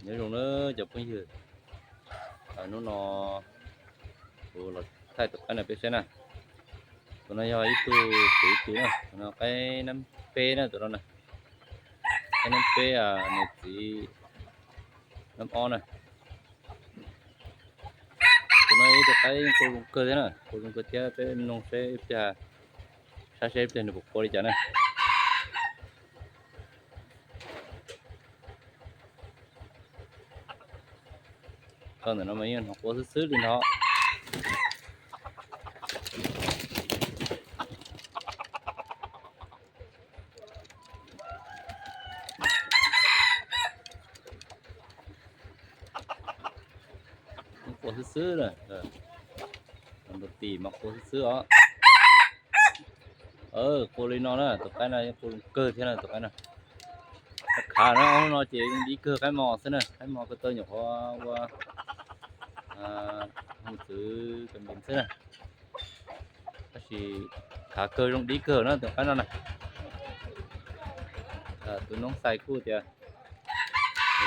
Nyob zoo na cov phooj ywg, hnub no kuv los thaij tus qaib no peb saib na. Tus no yog ib tug kwv ib tug na, tus no qaib nab peb na, tus no na, qaib nab peb, nws txiv nab ob na. Tus no ib tug qaib qua zoo kawg thiab na, qua zoo kawg thiab, peb mloog seb ib pliag, saib seb ib pliag nws puas qua li cas na. Koj ntawm no mas yeej hnov qua xwb xwb li no. Qua xwb xwb na, tus tim mas qua xwb xwb os. Qua li no na, tus qaib no yeej qua zoo kawg thiab na, tus qaib no. Khav na, ob hnub no ces zoo dib kawg, qaib mos xwb na, qaib mos ko taw nyuam qhuav ua hoo txwv kas npes xwb na. Tab sis khav kawg zoo dib kawg na tus qaib no na. Tus noob xais kuj tias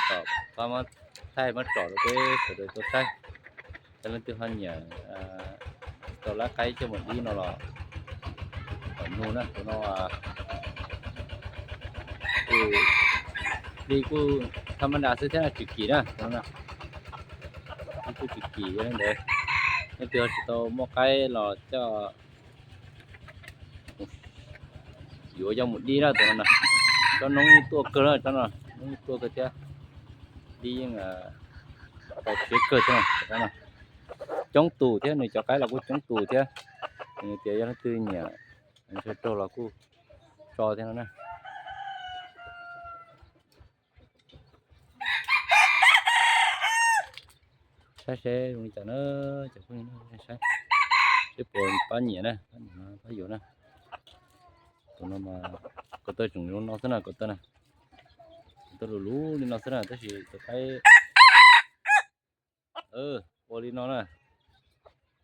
kom pab muab thaij muab tsom rau peb sawv daws tau saib, yog leej twg ho nyiam tau lab qaib coj mus dib no los kom nug na. Tus no li kuj thaj mab das xwb thiab, tsis kim na, tus no kuj tsis kim. Yog li ntawd, leej twg ho tsis tau muaj qaib los coj yuav coj mus dib na, tus no na. Tsob noob yeej tuaj kawg na, tsob no noob yeej tuaj kawg thiab, dib yeej tau siab kawg thiab. Coob tus thiab, nws cov qaib los kuj coob tus thiab. Nws tias yog leej twg nyiam ntshaw raug los kuj tso thiab no na. Saib seb zoo li cas na, cov phooj ywg, saib seb puas pab nyiam na, pab nyiam pab yuav na. Tus no mas ko taw tseem zoo no xwb na, ko taw na, ko taw luv luv li no xwb na, tab sis tus qaib qua li no na,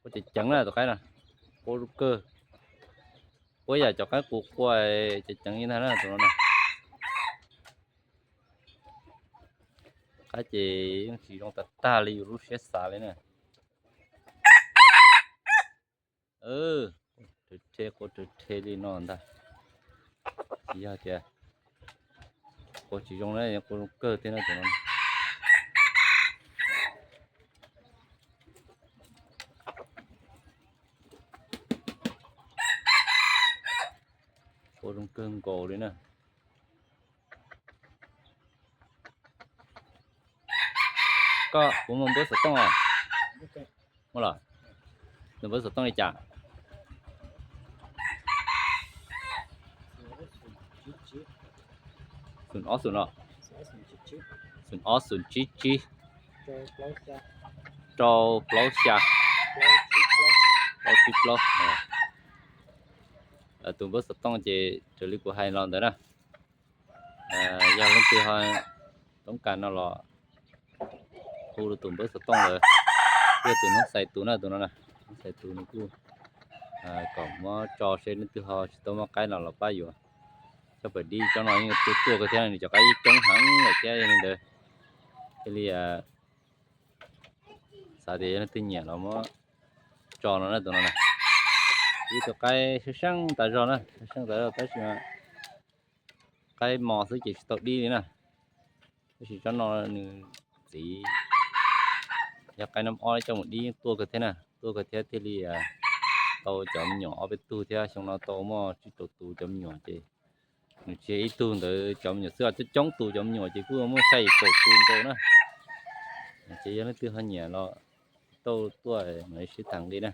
qua ceev ceev na tus qaib na, qua zoo kawg. Qua yam cov qaib qus qua ceev ceev li ntag na tus no na. Qaib ces yeej tsis zoo tag tag li yus lub siab xav li na. Rhe, qua rhe rhe li no ntag. Tsis yog tias qua tsis zoo na, qua zoo kawg thiab na tus no. Qua zoo kawg nkaus li na. Koj puas muaj npawb xov tooj os? Muaj los? Nws npawb xov tooj li cas? Xoom ob xoom los? Xoom ob xoom tsib tsib, rau plaub xya, plaub tsib plaub. Tus npawb xov tooj ces raws li kuv hais los ntawd na. Yog leej twg ho toob kas no los hu rau tus npawb xov tooj lawm. Yog tus noob xais tus na, tus no na, noob xais tus nws kuj kom muab tso seb leej twg ho tsis tau muaj qaib no los pab yuav. Tsob pawg dib tsob no yeej tuaj tuaj kawg thiab, nws cov qaib coob heev lawm thiab, yog li ntawd thiaj li xav tias yog leej twg nyiam los muab tso no na, tus no na. Ib tug qaib seej seej tas zog na, seej seej tas zog tab sis qaib mos xwb ces tsis tau dib li na. Tab sis tsob no nws txiv yog qaib nab ob coj mus dib yeej tuaj kawg thiab na, tuaj kawg thiab thiaj li tau cov me nyuam ob peb tug thiab. Xyoo no tau muaj tsib rau tus cov me nyuam ces nws tsis yog ib tug ntawd cov me nyuam xwb, coob coob tus cov me nyuam ces kuj muaj xya yim kaum tus nkaus na. Ces yog leej twg ho nyiam los tau tuaj mam li sib tham nqi na.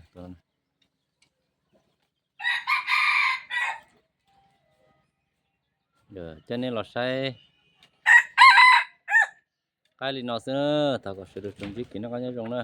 Coj nej los saib qaib li no xwb na, thov kom sawv daws tsuas ntsib kev noj qab nyob zoo na.